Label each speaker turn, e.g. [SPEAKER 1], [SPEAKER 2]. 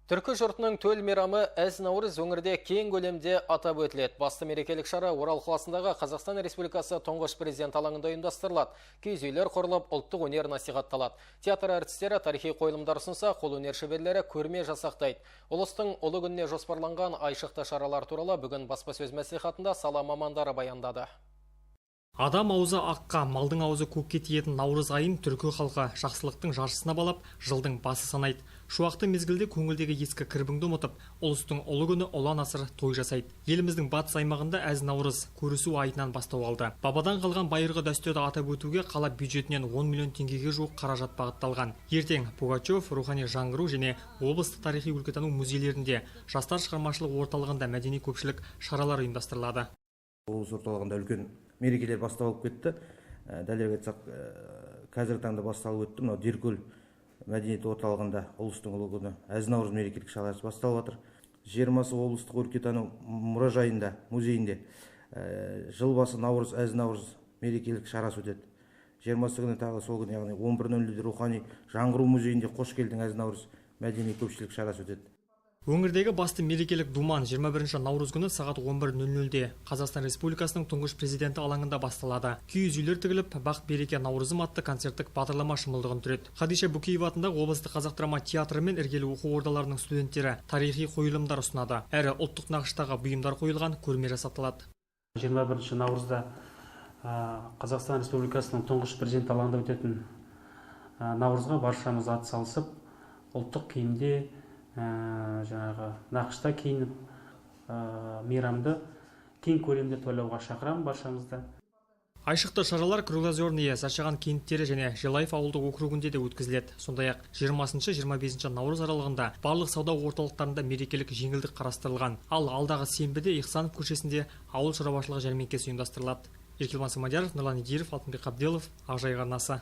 [SPEAKER 1] Түркі жұртының төл мейрамы Әз Наурыз өңірде кең көлемде атап өтіледі. Басты мерекелік шара Орал қаласындағы Қазақстан Республикасы Тұңғыш Президент алаңында ұйымдастырылады. Киіз үйлер құрылып, ұлттық өнер насихатталады. Театр әртістері тарихи қойылымдар ұсынса, қолөнер шеберлері көрме жасақтайды. Ұлыстың ұлы күніне жоспарланған айшықты шаралар туралы бүгін баспасөз мәслихатында сала мамандары баяндады.
[SPEAKER 2] Адам аузы аққа, малдың аузы көкке тиетін наурыз айын түркі халқы жақсылықтың жаршысына балап, жылдың басы санайды. Шуақты мезгілде көңілдегі ескі кірбіңді ұмытып, ұлыстың ұлы күні ұлан асыр той жасайды. Еліміздің батыс аймағында Әз Наурыз көрісу айынан бастау алды. Бабадан қалған байырғы дәстүрді атап өтуге қала бюджетінен 10 миллион теңгеге жуық қаражат бағытталған. Ертең Пугачев, Рухани жаңғыру және облыстық тарихи өлкетану музейлерінде, Жастар шығармашылық орталығында мәдени көпшілік шаралар ұйымдастырылады.
[SPEAKER 3] Облыс орталығында үлкен мерекелер басталып кетті. Дәлірек айтсақ, қазіргі таңда басталып өтті. Мынау Деркөл мәдениет орталығында ұлыстың ұлы күні Әз Наурыз мерекелік шарасы басталып жатыр. 20-сы облыстық өлкетану мұражайында, музейінде жыл басы наурыз, Әз Наурыз мерекелік шарасы өтеді. 20-сы күні, тағы сол күні, яғни 11:00-де Рухани жаңғыру музейінде «Қош келдің, Әз Наурыз» мәдени көпшілік шарасы өтеді.
[SPEAKER 2] Өңірдегі басты мерекелік думан 21 наурыз күні сағат 11:00-де Қазақстан Республикасының Тұңғыш Президенті алаңында басталады. Киіз үйлер тігіліп, «Бақ береке наурызым» атты концерттік бағдарлама шымылдығын түреді. Хадиша Бөкеева атындағы облыстық қазақ драма театры мен іргелі оқу ордаларының студенттері тарихи қойылымдар ұсынады. Әрі ұлттық нақыштағы бұйымдар қойылған көрме жасақталады.
[SPEAKER 4] 21 наурызда Қазақстан Республикасының Тұңғыш Президенті алаңында өтетін наурызға баршамыз атсалысып, ұлттық киімде, жаңағы нақышта киініп, мейрамды кең көлемде тойлауға шақырамын баршаңызды.
[SPEAKER 2] Айшықты шаралар Круглоозерное, Зашаған кенттері және Желаев ауылдық округінде де өткізіледі. Сондай ақ 20-25 наурыз аралығында барлық сауда орталықтарында мерекелік жеңілдік қарастырылған. Ал алдағы сенбіде Ихсанов көшесінде ауыл шаруашылығы жәрмеңкесі ұйымдастырылады. Еркебұлан Смадияров, Нұрлан Идиров, Алтынбек Қабделов, Ақжайық арнасы.